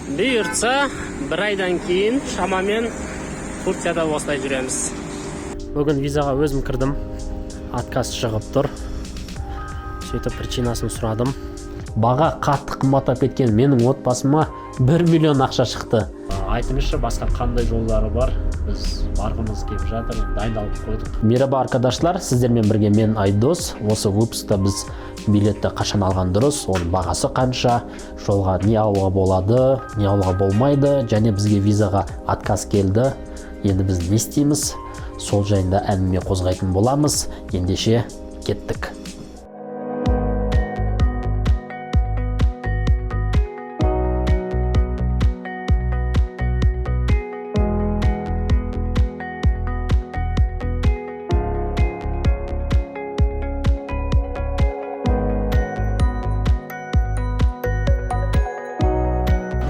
Бұйыртса, бір айдан кейін шамамен Турцияда осылай жүреміз. Бүгін визаға өзім кірдім, отказ шығып тұр. Сөйтіп причинасын сұрадым. Баға қатты қымбаттап кеткен, менің отбасыма 1 миллион ақша шықты. Айтыңызшы, басқа қандай жолдары бар? Біз барғымыз келіп жатыр, дайындалып қойдық. Merhaba arkadaşlar, сіздермен бірге мен, Айдос. Осы выпускта біз билетті қашан алған дұрыс, оның бағасы қанша, жолға не алуға болады, не алуға болмайды, және бізге визаға отказ келді. Енді біз не істейміз? Сол жайында әңгіме қозғайтын боламыз. Ендеше кеттік.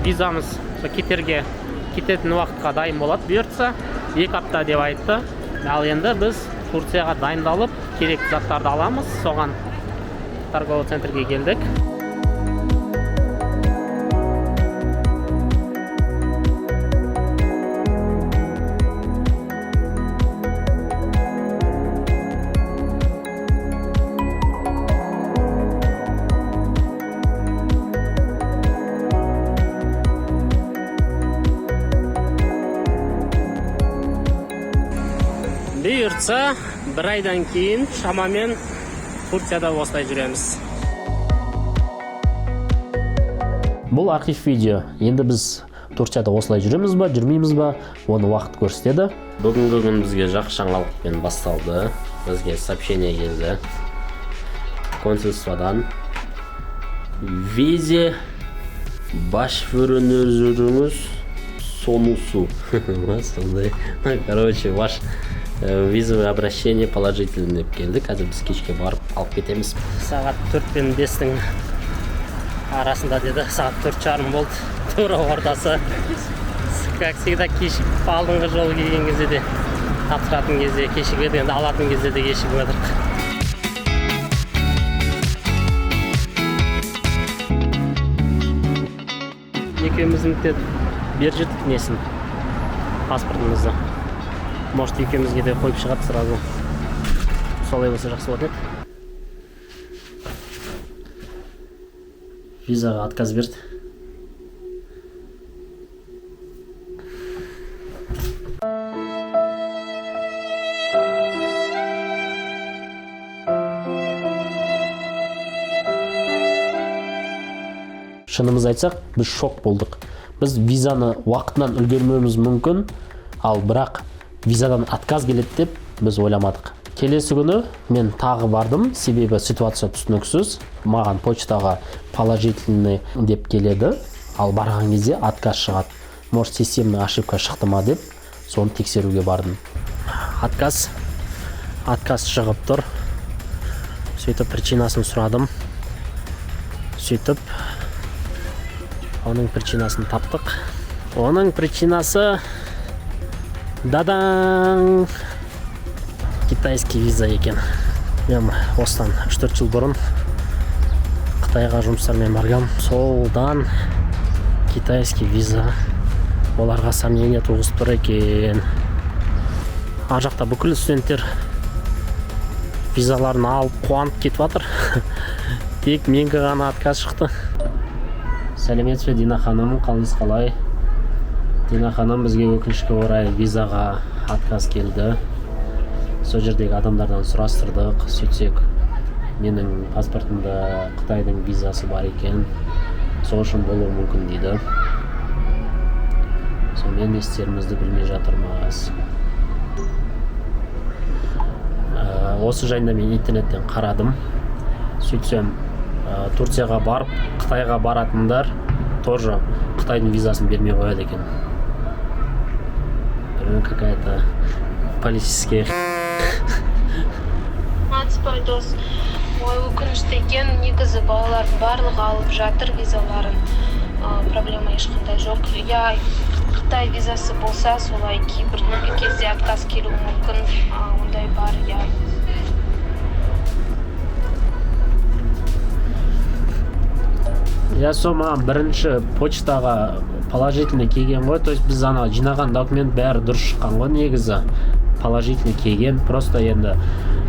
Визамыз сол кетерге, кететін уақытқа дайын болады, бұйыртса, 2 апта деп айтты. Ал енді біз Турцияға дайындалып, керекті заттарды аламыз, соған торговый центрге келдік. Бұйыртса, бір айдан кейін шамамен Турцияда осылай жүреміз. Бұл архив видео. Енді біз Турцияда осылай жүреміз ба, жүрмейміз ба, оны уақыт көрсетеді. Бүгінгі күн бізге жақсы жаңалықпен басталды. Бізге сообщение келді консульстводан: "Vize başvurunuz sonucu" сондай. Короче, ваш визовое обращение положительный деп келді. Қазір біз кешке барып алып кетеміз. Сағат 4 пен 5-тің арасында деді, сағат 4:30 болды, тура ортасы. Как всегда кешігіп, алдыңғы жолы келген кезде де, тапсыратын кезде кешігіп едік, енді алатын кезде де кешігіп жатырмық. Екеуміздің де беріп жібердік несін, паспортымызды. Может, екеумізге де қойып шығады сразу, солай болса жақсы болатын еді. Визаға отказ берді. Шынымызды айтсақ, біз шок болдық. Біз визаны уақытынан үлгермеуіміз мүмкін, ал бірақ визадан отказ келеді деп біз ойламадық. Келесі күні мен тағы бардым, себебі ситуация түсініксіз. Маған почтаға положительный деп келеді, ал барған кезде отказ шығады. Может, системный ошибка шықты ма деп, соны тексеруге бардым. Отказ шығып тұр. Сөйтіп причинасын сұрадым. Сөйтіп оның причинасын таптық. Оның причинасы, дадаң, китайский виза екен. Мен осыдан 3-4 жыл бұрын Қытайға жұмыстармен баргам, солдан китайский виза оларға сомнение туғызып тұр екен. Ар жақта бүкіл студенттер визаларын алып, қуанып кетіп жатыр, тек менікі ғана отказ шықты. Сәлеметсіз бе, Дина ханым, қалыңыз қалай? Дина ханым, бізге өкінішке орай визаға отказ келді. Сол жердегі адамдардан сұрастырдық, сөйтсек, менің паспортымда Қытайдың визасы бар екен, сол үшін болуы мүмкін дейді. Сонымен не істерімізді білмей жатырмыз. Осы жайында мен интернеттен қарадым. Сөйтсем, Турцияға барып, Қытайға баратындар тоже Қытайдың визасын бермей қояды екен. Білмеймін, какая то политическая. Дос, ой, өкінішті екен. Негізі балалардың барлығы алып жатыр визаларын. Проблема ешқандай жоқ, иә. Қытай визасы болса, солай кейбір кезде отказ келуі мүмкін. Ондай бар, иә. Иә, сол маған бірінші почтаға положительный келген ғой. То есть біз ана жинаған документ бәрі дұрыс шыққан ғой негізі, положительный келген. Просто енді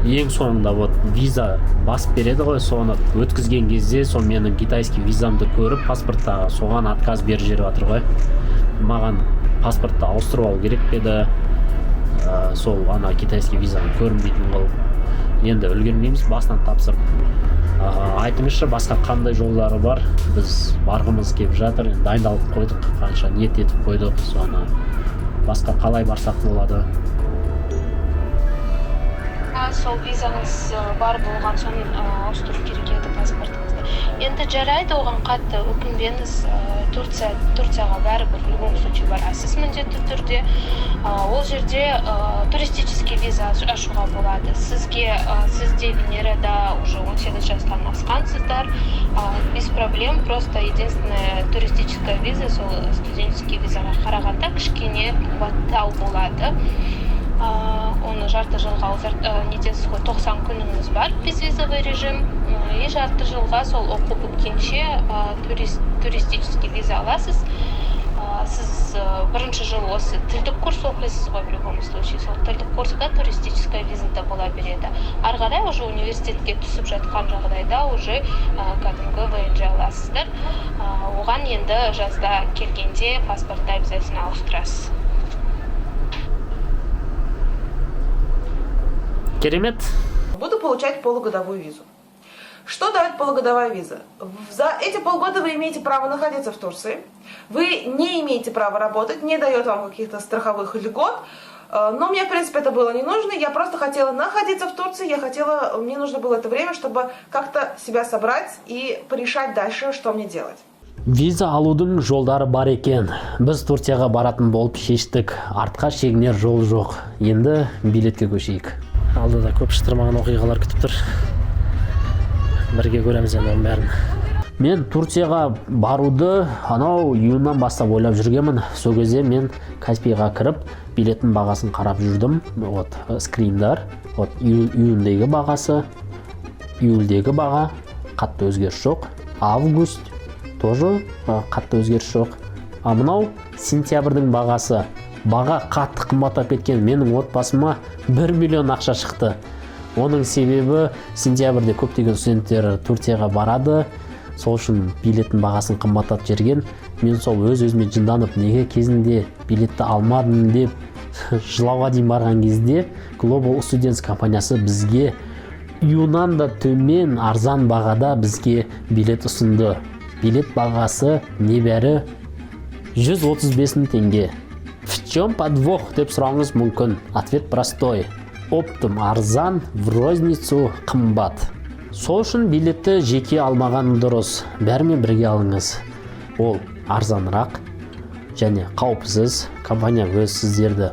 ең соңында вот виза басып береді ғой, соны өткізген кезде сол менің китайский визамды көріп, паспорттағы, соған отказ беріп жіберіп жатыр ғой. Маған паспортты ауыстырып алу керек пе еді, сол ана китайский визаны көрінбейтін қылып. Енді үлгермейміз басынан тапсырып. Айтыңызшы, басқа қандай жолдары бар? Біз барғымыз келіп жатыр енді, дайындалып қойдық, қанша ниет етіп қойдық. Соны басқа қалай барсақ болады? Сол визаңыз бар болған соң ауыстыру керек еді паспортыңызды. Енді жарайды, оған қатты өкінбеңіз. Турцияға бәрібір в любом случае барасыз міндетті түрде. Ол жерде туристический виза ашуға болады сізге. Сіз де, Венерада, уже 18 жастан асқансыздар, без проблем. Просто единственное, туристическая виза сол студенческий визаға қарағанда кішкене қымбаттау болады. Оны жарты жылға нетесіз ғой, 90 күніңіз бар безвизовый режим, и жарты жылға сол оқу біткенше туристический виза аласыз. Сіз бірінші жыл осы тілдік курс оқисыз ғой в любом случае, сол тілдік курста туристическая виза да бола береді. Ары қарай уже университетке түсіп жатқан жағдайда уже кәдімгі ВНЖ аласыздар. Оған енді жазда келгенде паспортты обязательно ауыстырасыз. Керемет. Буду получать полугодовую визу. Что дает полугодовая виза? За эти полгода вы имеете право находиться в Турции, вы не имеете права работать, не дает вам каких-то страховых льгот, но мне, в принципе, это было не нужно, я просто хотела находиться в Турции, мне нужно было это время, чтобы как-то себя собрать и порешать дальше, что мне делать. Виза алудың жолдары бар екен. Біз Турцияға баратын болып шештік, артқа шегінер жол жоқ. Енді билетке көшейік. Алдыда көп шытырмаған оқиғалар күтіп тұр, бірге көреміз енді оның бәрін. Мен Турцияға баруды анау июньнан бастап ойлап жүргенмін. Сол кезде мен Каспийға кіріп, билеттің бағасын қарап жүрдім. Вот скриндар, вот июньдегі бағасы, июльдегі баға қатты өзгеріс жоқ, август тоже қатты өзгеріс жоқ. А мынау сентябрьдің бағасы, баға қатты қымбаттап кеткен. Менің отбасыма 1 миллион ақша шықты. Оның себебі сентябрьде көптеген студенттер Турцияға барады, сол үшін билеттің бағасын қымбаттатып жіберген. Мен сол өз өзіме жынданып, неге кезінде билетті алмадым деп жылауға дейін барған кезде, Global Students компаниясы бізге июньнан да төмен арзан бағада бізге билет ұсынды. Билет бағасы небәрі 135 мың теңге. В чем подвох деп сұрауыңыз мүмкін. Ответ простой: оптом арзан, в розницу қымбат. Сол үшін билетті жеке алмаған дұрыс, бәрімен бірге алыңыз, ол арзанырақ және қауіпсіз. Компания өз сіздерді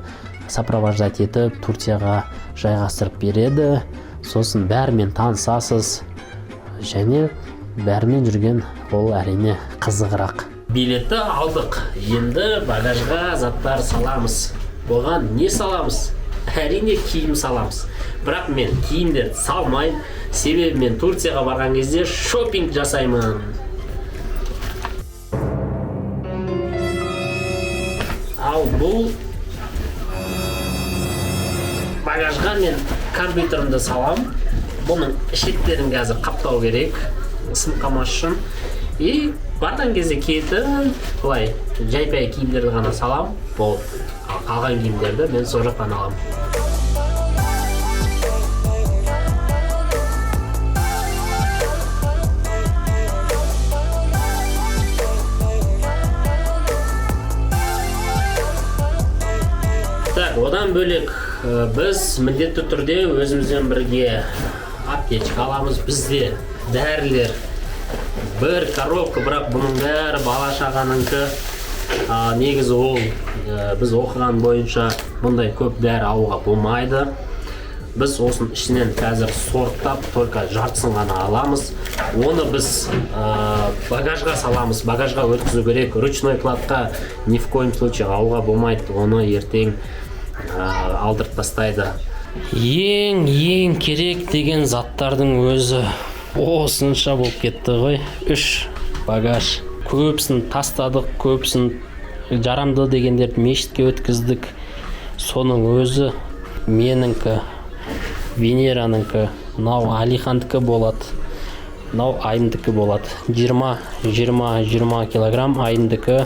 сопровождать етіп, Турцияға жайғастырып береді. Сосын бәрімен танысасыз және бәрімен жүрген ол, әрине, қызығырақ. Билетті алдық, енді багажға заттар саламыз. Оған не саламыз? Әрине, киім саламыз. Бірақ мен киімдерді салмаймын, себебі мен Турцияға барған кезде шопинг жасаймын. Ал бұл багажға мен компьютерімді салам. Бұның шеттерін қазір қаптау керек, сынып қалмас үшін. И барған кезде киетін былай жай-пай киімдерді ғана салам, болды. Ал қалған киімдерді мен сол жақтан аламын. Так, одан бөлек біз міндетті түрде өзімізбен бірге аптечка аламыз. Бізде дәрілер бір коробка, бірақ бұның бәрі бала шағаныкі. Негізі ол біз оқыған бойынша бұндай көп дәрі алуға болмайды. Біз осының ішінен қазір сорттап, только жартысын ғана аламыз. Оны біз багажға саламыз, багажға өткізу керек. Ручной кладь қа ни в коем случае алуға болмайды, оны ертең алдырып тастайды. Ең ең керек деген заттардың өзі осынша болып кетті ғой. Үш Багаж көбісін тастадық, көбісін, жарамды дегендерді мешітке өткіздік. Соның өзі менікі, Венеранікі, мынау Алихандікі болады, мынау Айымдікі болады. 20, 20, 20 килограмм. Айымдікі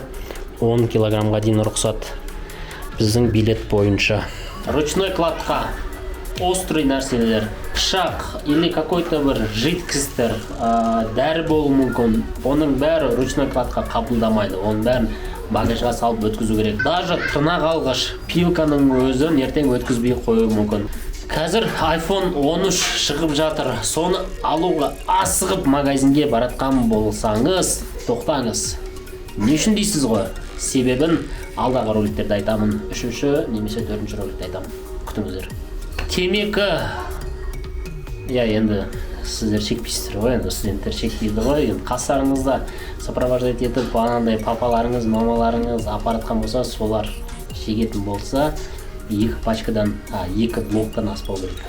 10 килограммға дейін рұқсат біздің билет бойынша. Ручной кладь қа острый нәрселер, пышақ или какой-то бір жидкость тер, дәрі болуы мүмкін, оның бәрі ручной кладь қа қабылдамайды. Оның бәрін багажға салып өткізу керек. Даже тырнақ алғыш, пилка ның өзін ертең өткізбей қоюы мүмкін. Қазір iPhone 13 шығып жатыр. Соны алуға асығып магазинге баратқан болсаңыз, тоқтаңыз. Не үшін дейсіз ғой? Себебін алдағы роликтерде айтамын. Үшінші немесе төртінші роликте айтамын, күтіңіздер. Темекі, иә, енді сіздер шекпейсіздер ғой, енді студенттер шекпейді ғой. Енді қастарыңызда сопровождать етіп анандай папаларыңыз, мамаларыңыз апаратқан болса, солар шегетін болса, екі пачкадан, екі блоктан аспау керек.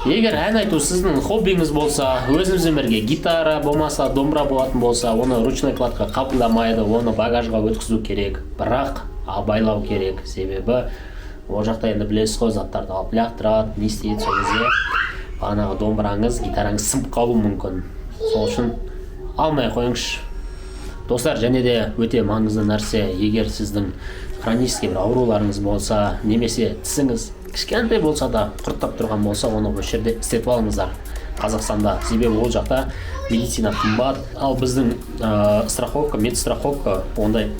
Егер ән айту сіздің хоббиңіз болса, өзіңізбен бірге гитара болмаса домбыра болатын болса, оны ручной кладь қа қабылдамайды, оны багажға өткізу керек. Бірақ абайлау керек, себебі ол жақта енді білесіз ғой, заттарды алып лақтырады, не істейді. Сол кезде бағанағы домбыраңыз, гитараңыз сынып қалуы мүмкін. Сол үшін алмай ақ қойыңызшы, достар. Және де өте маңызды нәрсе: егер сіздің хронический бір ауруларыңыз болса немесе тісіңіз кішкентай болса да құрттап тұрған болса, оны осы жерде істетіп алыңыздар, Қазақстанда. Себебі ол жақта медицина қымбат. Ал біздің страховка, медстраховка ондай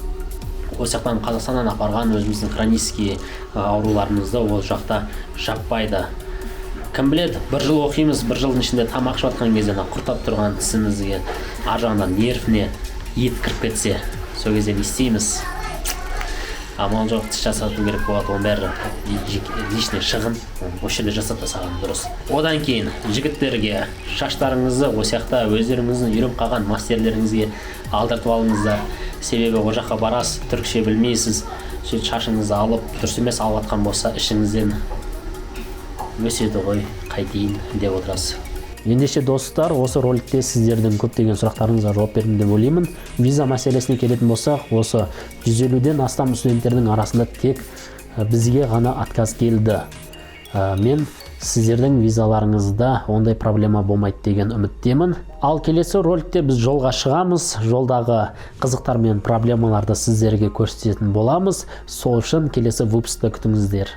осы жақтан, Қазақстаннан апарған өзіміздің хронический ауруларымызды ол жақта жаппайды. Кім біледі, бір жыл оқимыз, бір жылдың ішінде тамақ ішіп жатқан кезде ана құртап тұрған тісімізге, ар жағынан нервіне ет кіріп кетсе, сол кезде не істейміз? Амал жоқ, тіс жасату керек болады. Оның бәрі лишний шығын. Оны осы жерде жасап тастаған дұрыс. Одан кейін жігіттерге: шаштарыңызды осы жақта өздеріңіздің үйреніп қалған мастерлеріңізге алдыртып алыңыздар. Себебі ол жаққа барасыз, түрікше білмейсіз, сөйтіп шашыңызды алып, дұрыс емес алып жатқан болса, ішіңізден өседі ғой, қайтейін деп отырасыз. Ендеше, достар, осы роликте сіздердің көптеген сұрақтарыңызға жауап бердім деп ойлаймын. Виза мәселесіне келетін болсақ, осы 150-ден астам студенттердің арасында тек бізге ғана отказ келді. Мен сіздердің визаларыңызда ондай проблема болмайды деген үміттемін. Ал келесі роликте біз жолға шығамыз. Жолдағы қызықтар мен проблемаларды сіздерге көрсететін боламыз. Сол үшін келесі выпуск ты күтіңіздер.